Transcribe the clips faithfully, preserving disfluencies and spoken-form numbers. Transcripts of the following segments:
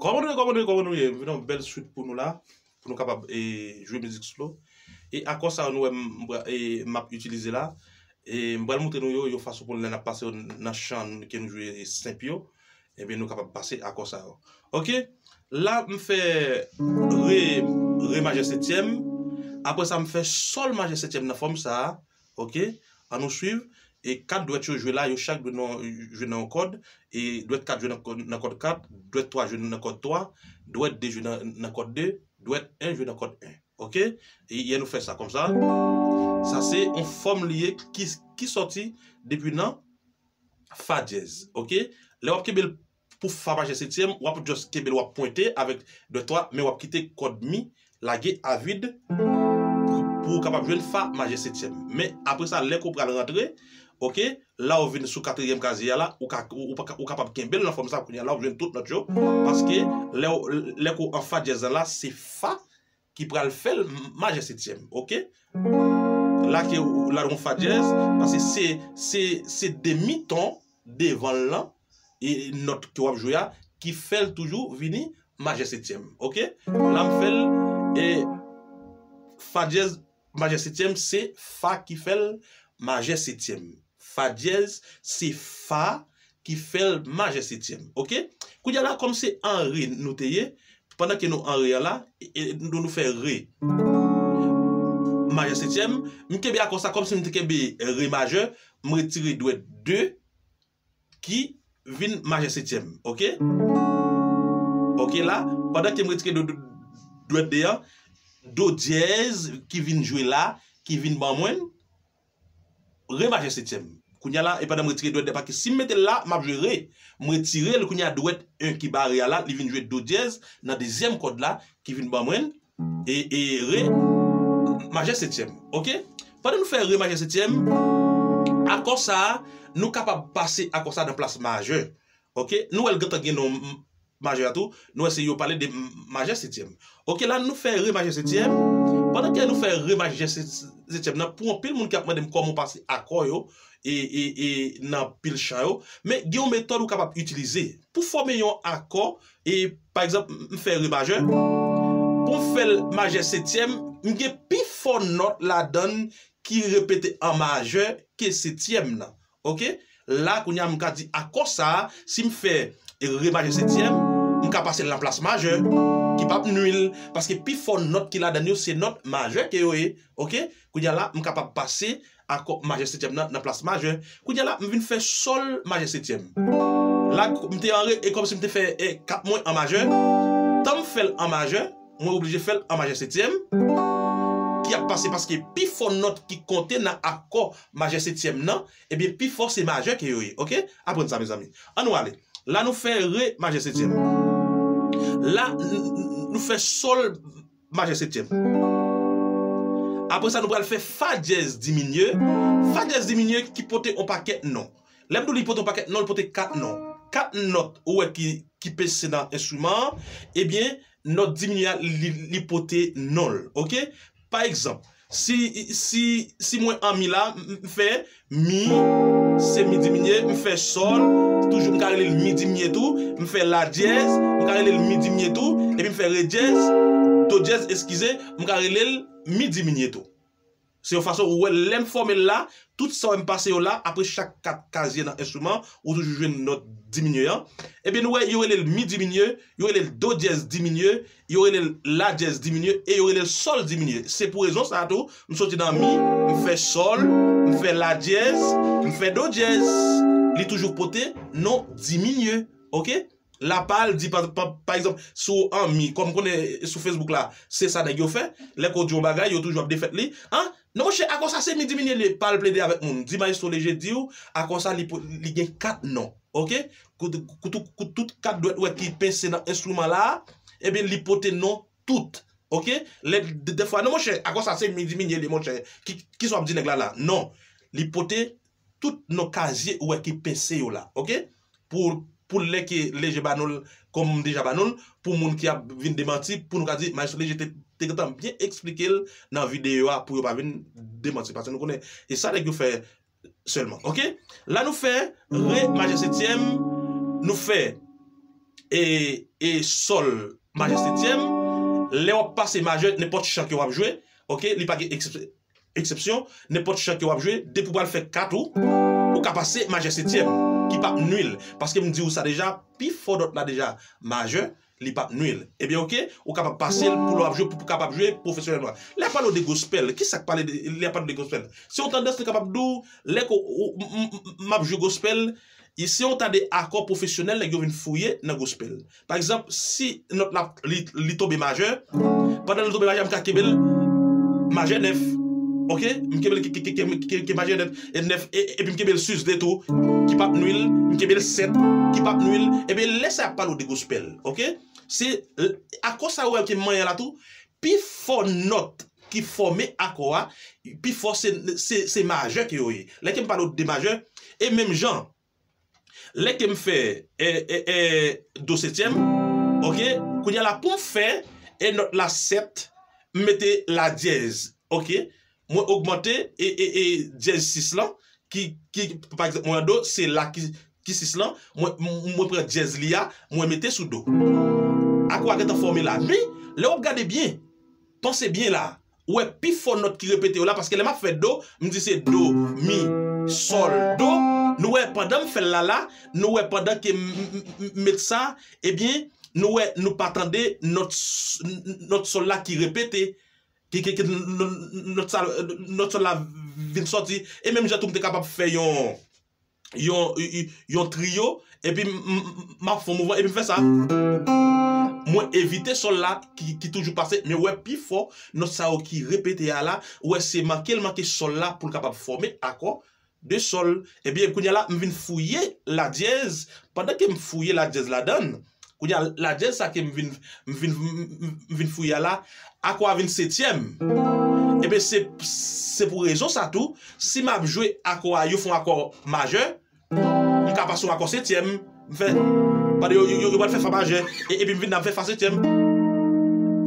Kòman nou ye, kòman nou ye, kòman nou ye? M vin yon bèl swit pou nou la, pou nou kapab e, jwe mizik slow. E akò sa yo nou wè m, m pra- e, m ap itilize la. E m pral montre nou yo yon fason pou lè n ap pase yo nan chan ke nou jwe senp yo, ebyen nou kapab pase akò sa yo. Oke, la m fè re, re majè setyèm. Apre sa, m fè sòl majè setyèm nan fòm sa a. Oke, an nou swiv. E kat dwèt yo jwe la, yo chak dwe nan, jwe nan yon kòd. E dwèt kat jwe nan kòd, nan kòd kat, dwèt twa jwe nan kòd twa, dwèt de jwe nan, nan kòd de, dwèt en jwe nan kòd en. Oke? E, e nou fè sa kòmsa. Sa se yon fòm li ye ki, ki sòti depi nan fa dyèz. Oke? Lè w ap kenbe l pou fa majè setyèm, w ap just kenbe l, w ap pwente avèk dwèt twa, men w ap kite kòd mi lage avid pou, pou w kapab jwenn fa majè setyèm. Men apre sa, lè ke w pral rantre, oke, la w vin sou katriyèm kazye a la, ou ka, ou, ou pa ka- ou kapab kenbe l nan fòm sa, kounye a la w jwenn tout nòt yo, paske lè, w- lè ke w an fa dyèz la, la, se fa ki pral fè l majè setyèm, oke? La ke w- la w an fa dyèz, paske se, se, se demi ton devan l lan, e nòt ke w ap jwe a, ki fè l toujou vini majè setyèm, oke? La m fè l, e fa dyèz majè setyèm, se fa ki fè l majè setyèm. Fa dyèz, se fa ki fè l majè setyèm, oke? Kounye a la, kòm se an re nou te ye, pandan ke nou an re a la, e, e, nou, nou fè re majè setyèm, m kenbe akò sa kòm si m te kenbe re majè, m retire dwèt de, ki vin majè setyèm, oke? Oke, la, pandan ke m retire do, do, dwèt de an, do dyèz ki vin jwe la, ki vin ban mwen re majè setyèm. Kounye a la, e pandan m retire dwèt de, paske si m mete l la, m ap jwe re. M retire l, kounye a dwèt en ki bare a la, li vin jwe do dyèz nan dezyèm kòd la, ki vin ban mwen e, e re majè setyèm. Oke? Pandan nou fè re majè setyèm, akò sa a, nou kapab pase akò sa a nan plas majè. Oke? Nou wè l gentan gen non m- majè a tou. Nou wè se yo pale de m- majè setyèm. Oke, la nou fè re majè setyèm. Pandan ke nou fè re majè se- setyèm nan, pou anpil moun ki ap mande m kòman w pase akò yo e, e, e nan pil chan yo, men gen yon metòd ou kapab itilize pou fòme yon akò. E pa egzanp, m fè re majè. Pou m fè l majè setyèm, m gen pi fò nòt ladan l ki repete an majè ke setyèm nan. Oke? La, kounye a, m ka di akò sa a, si m fè re majè setyèm, m ka pase l nan plas majè, ki p ap nwi l, paske pi fò nòt ki ladan yo, se nòt majè ke yo ye. Oke? Kounye a la, m kapab pase akò majè setyèm nan nan plas majè. Kounye a la, m vin fè sòl majè setyèm. La, m te an re, e kòmsi m te fè e, kat mwen an majè. Tan m fè l an majè, mwen oblije fè l an majè setyèm, ki ap pase paske pi fò nòt ki konte nan akò majè setyèm nan, ebyen, pi fò se majè ke yo ye. Oke? Aprann sa, mezanmi. An nou ale. La, nou fè re majè setyèm. La, n- n- nou fè sòl majè setyèm. Apre sa, nou pral fè fa dyèz diminye. Fa dyèz diminye ki pote yon pakèt non. Lè m di w li pote yon pakèt non, li pote kat non. Kat nòt ou wè ki, ki pese nan enstriman an, ebyen, nòt diminye a, li, li pote non l. Oke? Pa egzanp, si, si, si mwen an mi la, m m fè mi, se mi diminye, m fè sòl, toujou m ka rele l mi diminye tou, m fè la dyèz, m ka rele l mi diminye tou, epi m fè re dyèz, do dyèz, eskize, m ka rele l mi diminye tou. Se yon fason ou wè lè m fòme l la, tout sa w wè m pase yo la, apre chak kat kazye nan enstriman, ou toujou jwenn nòt diminye an. Ebyen, nou wè, yo rele l mi diminye, yo rele l do dyèz diminye, yo rele l la dyèz diminye, e yo rele l sòl diminye. Se pou rezon sa a tou, m soti nan mi, m fè sòl, m fè la dyèz, m fè do dyèz. Li toujou pote non diminye. Oke? La pa al di, pa, pa, pa egzanp, si w an mi, kòm m konnen sou Facebook la, se sa nèg yo fè. Lè ke w di yon bagay, yo toujou ap defèt li. An? Non, monchè, akò sa se mi diminye li ye, pa al plede avèk moun. Di Maestro Léger di w, akò sa li, po- li gen kat non. Oke? Kou, kou, tou- kou tout kat dwèt ou wè ki pense nan enstriman la, ebyen, li pote non tout. Oke? Lè, de- dèfwa, non, monchè, akò sa se mi diminye li ye, monchè. Ki, kisa w ap di nèg la la? Non. Li pote tout non kazye ou wè ki pense yo la, oke? Pou, pou lè ke Léger ba nou l kòm m deja ba nou l, pou moun ki ap vin demanti, pou nou ka di, Majestè Léger te, te gentan byen eksplike l nan videyo a, pou yo pa vin demanti. Paske nou konnen, e sa nèg yo fè sèlman. Oke? La nou fè re majè setyèm, nou fè e, e sòl majè setyèm. Lè w ap pase majè, nenpòt chan ke w ap jwe, oke, li pa gen eksepsyon, eksepsyon, nenpòt chan ke w ap jwe, depi w pral fè kat ou, ou ka pase majè setyèm, ki p ap nwi l. Paske m di w sa deja, pifò nòt la deja majè, li p ap nwi l. Ebyen, oke, ou kapab pase l pou lè w ap jwe, pou, pou kapab jwe pwofesyonèlman. Lè y ap pale w de gospel, ki sa k pale de, lè y ap pale w de gospel? Se yon tandans nou kapab di w, lè ke w, m, m, m, m ap jwe gospel, e se yon ta de akò pwofesyonèl nèg yo vin fouye nan gospel. Pa egzanp, si nòt la, li, li tonbe majè, pandan li tonbe majè, m ka kenbe l majè nèf. Oke? M kenbe l ke, ke, ke, ke, ke, ke majè nèf, e nèf, e, epi m kenbe l sis de tou, ki p ap nwi l, m kenbe l sèt, ki p ap nwi l. Ebyen, lè sa y ap pale w de gospel, oke? Se, akò sa yo ke m manyen la tou, pifò nòt ki fòme akò a, pifò se, se, se majè ke yo ye. Lè ke m pale w de majè, e menm jan, lè ke m fè, e, e, e, do setyèm, oke, kounye a la pou m fè, e nòt la sèt, m mete la dyèz, oke, mwen ogmante, e, e, e dyèz sis lan, ki, ki, pa egzanp, mwen an do, se la ki, ki sis lan, mwen, m, mwen pran dyèz li a, mwen mete sou do. Akò a gentan fòme la. Men, lè w ap gade byen, panse byen la, ou wè pifò nòt ki repete yo la, paske lè m ap fè do, m di se do, mi, sòl, do. Nou wè pandan m fè l la la, nou wè pandan ke m, m, m, m met sa, ebyen, nou wè nou pa tande nòt, nòt sòl la ki repete, ki, ki, ki, nòt sa, nòt sòl la vin sòti. E menm jan tou m te kapab fè yon, yon, yon, yon triyo, epi m, m, m ap fè yon mouvman, epi m fè sa. Mwen evite sòl la ki, ki toujou pase, men wè pifò nòt sa yo ki repete a la, wè se manke l manke sòl la pou l kapab fòme akò de sòl. Ebyen, kounye a la, m vin fouye la dyèz. Pandan ke m fouye la dyèz ladan l, kounye a, la dyèz sa ke m vin, m vin, m, m, m vin fouye a la, akò a vin setyèm. Ebyen, se, se pou rezon sa tou, si m ap jwe akò a, yo fè yon akò majè, m ka pase yon akò setyèm, m fè, pandan yo, yo, yo, yo pral fè fa majè, e, epi m vin la m fè fa setyèm.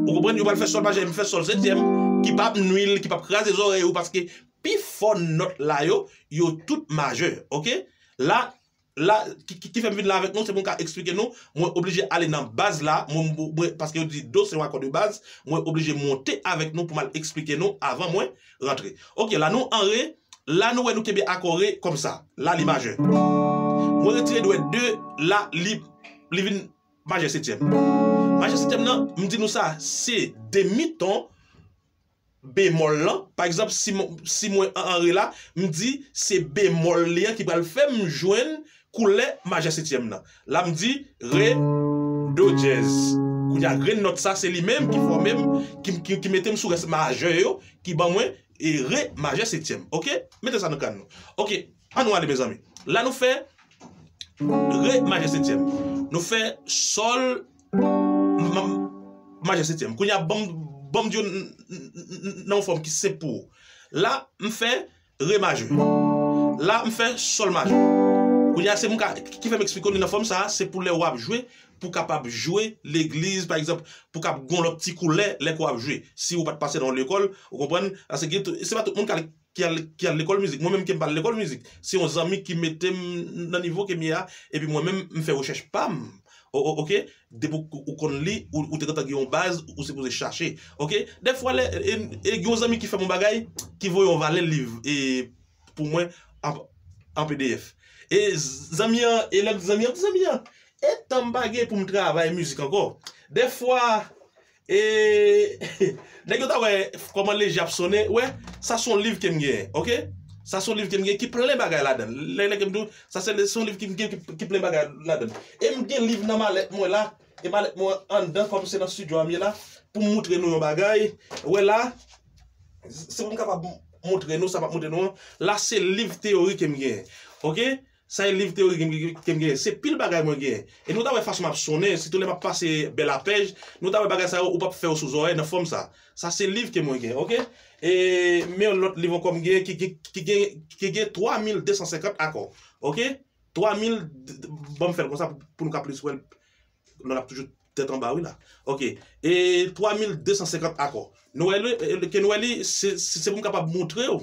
Ou konprann? Yo pral fè sòl majè, m fè sòl setyèm, ki p ap nwi l, ki p ap kraze zòrèy ou, paske pifò nòt la yo, yo tout majè, oke? La, la, ki, ki, ki fè m vin la avèk nou, se pou m ka eksplike nou, mwen oblije ale nan baz la, mwen, mwen, paske yo di do se yon akò de baz, mwen oblije monte avèk nou pou m al eksplike nou avan mwen rantre. Oke, la nou an re, la nou wè nou kenbe akò re kòm sa, la li majè. Mwen retire dwèt de, la li, li vin majè setyèm. Majè setyèm nan, m di nou sa, se demi ton bemòl lan. Pa egzanp, si, si mwen an, an re la, m di se bemòl li an ki pral fè m jwenn koulè majè setyèm nan. La, m di re, do dyèz. Kounye a, re nòt sa, se li menm ki fòme m, ki, ki, ki mete m sou rès majè yo, ki ban mwen e re majè setyèm. Oke? Mete sa nan kràn nou. Oke, ann nou ale, mezanmi. La, nou fè re majè setyèm. Nou fè sòl ma-, majè setyèm. Kounye a, ban m, ban m di yo n-, n-, n-, nan yon fòm ki senp pou ou. La, m fè re majè. La, m fè sòl majè. Kounye a, se pou m ka, ki fè m eksplike w li nan fòm sa a, se pou lè w ap jwe, pou w kapab jwe legliz, pa egzanp, pou w kab gon lòt ti koulè lè ke w ap jwe. Si ou pa t pase nan yon lekòl, ou konprann? Paske gen tou, se pa tout moun k al ki al, ki al lekòl mizik. Mwen menm ke m pa al lekòl mizik. Se yon zanmi ki mete m nan nivo ke m ye a, epi mwen menm, m fè rechèch pa m. O, o, oke? Depi w, ou konn li, ou, ou te gentan gen yon baz, ou sipoze chache. Oke? Dèfwa, lè, e, e, gen yon zanmi ki fè m yon bagay, ki voye yon valè liv, e, pou mwen, an, an P D F. E zanmi an, e lè m di zanmi an, m di zanmi an, e tan m pa gen pou m travay mizik ankò. Dèfwa, E, nèg yo ta wè kòman Leje ap sonnen, wè, sa se yon liv ke m genyen, oke? Sa se yon liv ke m genyen ki plen bagay ladan l. Lè, lè ke m di w, sa se, se yon liv ki, ki, ki, ki plen bagay ladan l. E m gen liv nan malèt mwen la, e malèt mwen anndan, kòm se nan estidyo a m ye la, pou m moutre nou yon bagay. Wè la, se pou m kapab moutre nou, sa m ap moutre nou an. La, se liv teyori ke m genyen, oke? Sa e liv teyori ke m, ke, ke m genyen. Se pil bagay mwen genyen. E nou ta wè fason m ap sonnen, sitou lè m ap pase bèlapèj, nou ta wè bagay sa yo, ou p ap fè yo sou zòrèy nan fòm sa. Sa se liv ke mwen genyen, oke? E, men yon lòt liv ankò m genyen ki, ki, ki gen, ki gen twa mil de san senkant akò, oke? Twa mil, d-, d-, ban m fè l konsa pou, pou nou ka plis wè l. Non, l ap toujou tèt anba, wi, la. Ok. E twa mil de san senkant akò. Nou wè li, e, ke nou wè li, se, se, se pou m kapab montre w.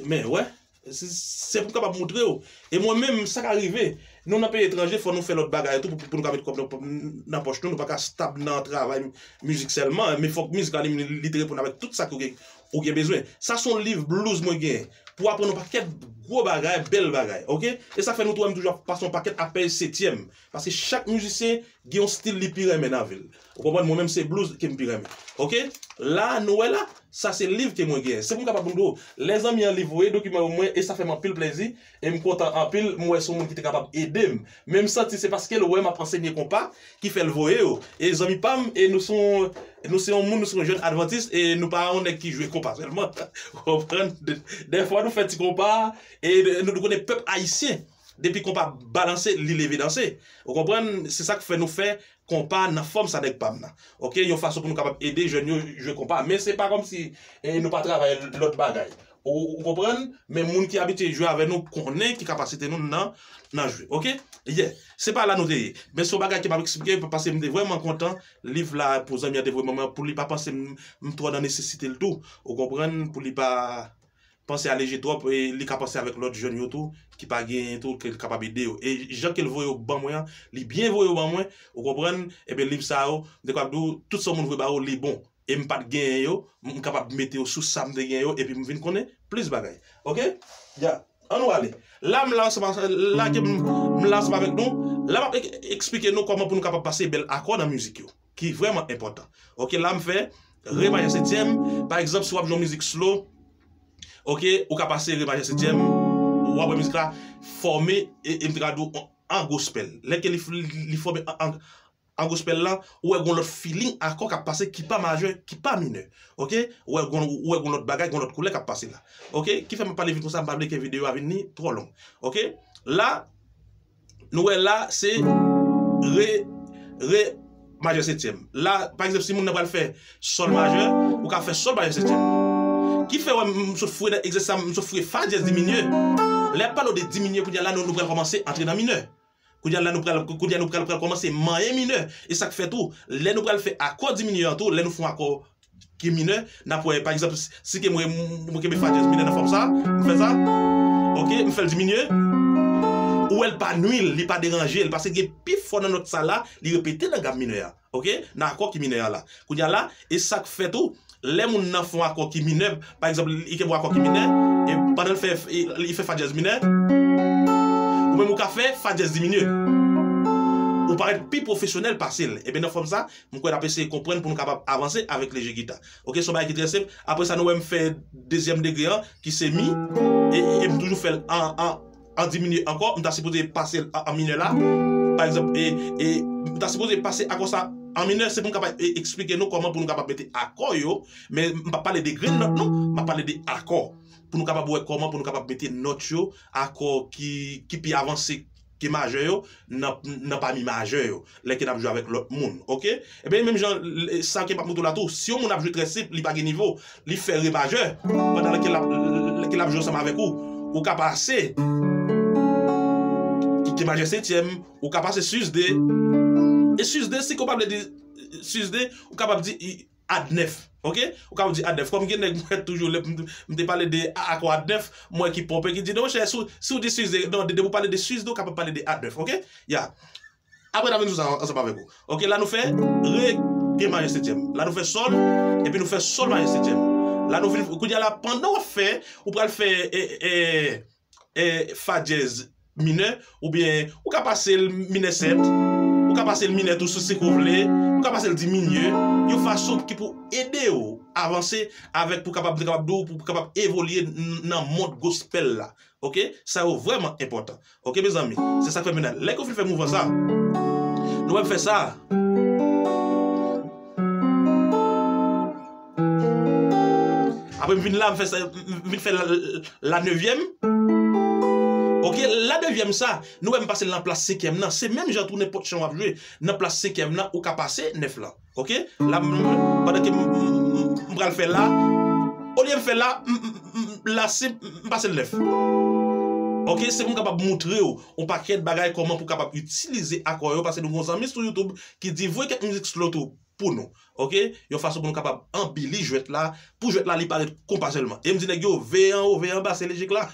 Men, wè. Se, se pou m kapab montre w. E mwen menm, sa ka rive. Nou nan peyi etranje, fò nou fè lòt bagay tou pou, pou nou ka met kòb nan, nan pòch nou. Nou pa ka stab nan travay mizik sèlman. Men fòk mizik la li, li te reponn avèk tout sa ke ou gen, ou gen bezwen. Sa se yon liv blues mwen genyen. Pou aprann yon pakèt gwo bagay, bèl bagay. Ok? E sa fè nou tou wè m toujou ap pase yon pakèt apèl setyèm. Paske chak mizisyen gen yon stil li pi renmen nan vi l. Ou konprann? Mwen menm se blues ke m pi renmen. Ok? La, nou wè la, sa se liv ke mwen genyen. Se pou m kapab di w, lè zanmi an li voye dokiman yo mwen, e sa fè m anpil plezi, e m kontan anpil, m wè se yon moun ki te kapab ede m. Men m santi se paske l wè m ap ansenye konpa, ki fè l voye yo. E zanmi pa m, e nou se yon, nou se yon moun, nou se yon jèn advantis, e nou pa yon nèg ki jwe konpa sèlman. Ou konprann? Dè, dèfwa nou fè ti konpa, e nou, nou konnen pèp ayisyen, depi konpa balanse, li leve danse. Ou konprann? Se sa k fè nou fè konpa nan fòm sa nèg pa m nan. Ok? Yon fason pou nou kapab ede jèn yo jwe konpa. Men se pa kòmsi, eh, nou pa travay lòt bagay. Ou, ou konprann? Men moun ki abitye jwe avè nou konnen ki kapasite nou nan, nan jwe. Ok? Yeah. Se pa la nou te ye. Men se yon bagay ke m ap eksplike, paske m te vrèman kontan. Liv la, pou zanmi an te voye ban mwen, pou li pa panse m, m twò nan nesesite l tou. Ou konprann? Pou li pa panse aleje twòp, e li ka panse avèk lòt jèn yo tou, ki pa genyen tou, ke l kapab ede yo. E jan ke l voye yo ban mwen an, li byen voye yo ban mwen, ou konprann? Ebyen, liv sa yo, m te kapab di w, tout sa moun voye ba ou, li bon. E m pa t genyen yo, m kapab mete yo sou sa m te genyen yo, epi m vin konnen plis bagay. Ok? Ya. An nou ale. La, m la ansanm, la ke m, m la ansanm avèk nou, la m ap ek-, eksplike nou kòman pou nou kapab pase bèl akò nan mizik yo, ki vrèman enpòtan. Ok, la m fè re majè setyèm. Pa egzanp, si w ap jwe yon mizik slow, ok, ou ka pase re majè setyèm, w ap wè mizik la fòme, e, e m te ka di w an, an gospel. Lè ke li, li, li fòme an, an, an gospel la, ou wè gon lòt feeling akò k ap pase ki pa majè, ki pa minè. Ok? Ou wè gon, ou wè gon lòt bagay, gon lòt koulè k ap pase la. Ok? Ki fè m ap pale vit konsa, m pa vle ke videyo a vin ni twò long. Ok? La, nou wè la, se re, re majè setyèm. La, pa egzanp, si moun nan pral fè sòl majè, ou ka fè sòl majè setyèm. Ki fè, wè, m, m sot fouye nan egzèsis sa, m sot fouye fa dyèz diminye. Lè y ap pale w de diminye, kounye a la, nou, nou pral kòmanse antre nan minè. Kounye a la, nou pral, kounye a nou pral, pral kòmanse manyen minè. E sa k fè tou, lè nou pral fè akò diminye an tou, lè nou fè yon akò ki minè, n ap wè, pa egzanp, si, si ke mwen, mwen kenbe fa dyèz minè nan fòm sa, m fè sa, ok, m fè l diminye, ou wè l pa nwi l, li pa deranje l, paske gen pifò nan nòt sa la, li repete nan gam minè a, ok, nan akò ki minè a la. Kounye a la, e sa k fè tou, lè moun nan fè yon akò ki minè, pa egzanp, li kenbe yon akò ki minè, e pandan l fè, li fè fa dyèz minè, ou menm ou ka fè fa dyèz diminye. Ou parèt pi pwofesyonèl pase l. Ebyen, nan fòm sa, m kwè n ap eseye konprann pou nou kapab avanse avèk leje gita. Ok, se yon bagay ki trè senp. Apre sa, nou wè m fè dezyèm degre an, ki se mi, e, e m toujou fè l an, an, an diminye ankò. M ta sipoze pase l an, an minè la. Pa egzanp, e, e, m ta sipoze pase akò sa an minè, se pou m kapab e, eksplike nou kòman pou nou kapab mete akò yo, men m p ap pale de grenn nòt non, m ap pale de akò. Pou nou kapab wè kòman pou nou kapab mete nòt yo, akò ki, ki pi avanse ke majè yo, nan, nan pami majè yo, lè ke n ap jwe avèk lòt moun, ok? Ebyen, menm jan, l-, sa ke m ap montre w la tou, si yon moun ap jwe trè senp, li pa gen nivo, li fè re majè, pandan ke l ap, ke l ap jwe ansanm avèk ou, ou ka pase, ki, ki majè setyèm, ou ka pase sus de, e sus de, si ke w pa vle di sus de, ou kapab di, i, add nèf, ok? Ou kapab di add nèf. Kòm gen nèg mwen toujou, lè m, m te pale de a-, akò add nèf, m wè ki ponpe, ki di, "Non, monchè, si w, si w di sus de, non, de, depi w pale de sus de, ou kapab pale de add nèf, ok?" Ya. Apre, n a vin sou sa ansanm avèk ou. Ok, la nou fè re, re majè setyèm. La nou fè sòl, epi nou fè sòl majè setyèm. La nou vin, kounye a la, pandan w ap fè, ou pral fè, e, e, e, fa dyèz minè, oubyen ou ka pase l minè sèt, ou ka pase l minè tou si, si ke w vle, ou ka pase l diminye, yon fason ki pou ede w avanse avèk, pou kapab, kapab di w, pou kapab evolye n-, nan mond gospel la. Ok? Sa yo vrèman enpòtan. Ok, mezanmi? Se sa k fè menm lè ke w fin fè mouvman sa, nou wè m fè sa. Apre m vin la, m fè sa, m vin fè la, la nevyèm. Ok, la nevyèm sa, nou wè m pase l nan plas senkyèm nan. Se menm jan tou nenpòt chan w ap jwe. Nan plas senkyèm nan, ou ka pase nèf lan. Ok? La, m, m, pandan ke m, m, m, m pral fè la, olye m fè la, m, m, m, la senp, m pase l nèf. Ok, se pou m kapab moutre w yon pakèt bagay kòman pou kapab itilize akò yo, paske nou gon zanmi sou YouTube ki di voye kèk mizik slow tou pou nou. Ok, yon fason pou nou kapab anbili jwèt la, pou jwèt la li parèt konpa sèlman. E m di nèg yo veye anwo, veye anba, se lejik la.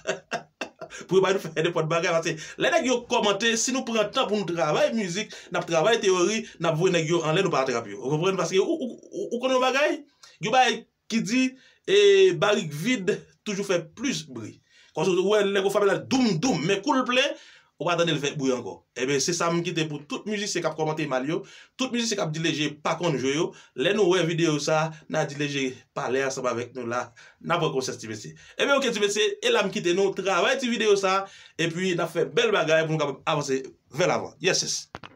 Pou yo pa nou fè nenpòt bagay, paske lè nèg yo kòmante, si nou pran tan pou nou travay mizik, n ap travay teyori, n ap voye nèg yo anlè, nou pa atrap yo. Ou konprann? Paske ou, ou, ou, ou konnen yon bagay? Yon bagay ki di, e, barik vid toujou fè plis bri. Kòm si ou wè nèg yo frape la doum doum, men kou l plen, ou pa tande l fè bri ankò. Ebyen, se sa m kite pou tout mizisyen k ap kòmante mal yo, tout mizisyen k ap di Leje pa konn jwe yo. Lè nou wè videyo sa, n a di Leje pale ansanm avèk nou la, n a pran konsyans ti mesye. Ebyen, ok ti mesye, e la m kite nou, travay ti videyo sa, epi n ap fè bèl bagay pou nou kapab avanse vè lavan. Yes, yes.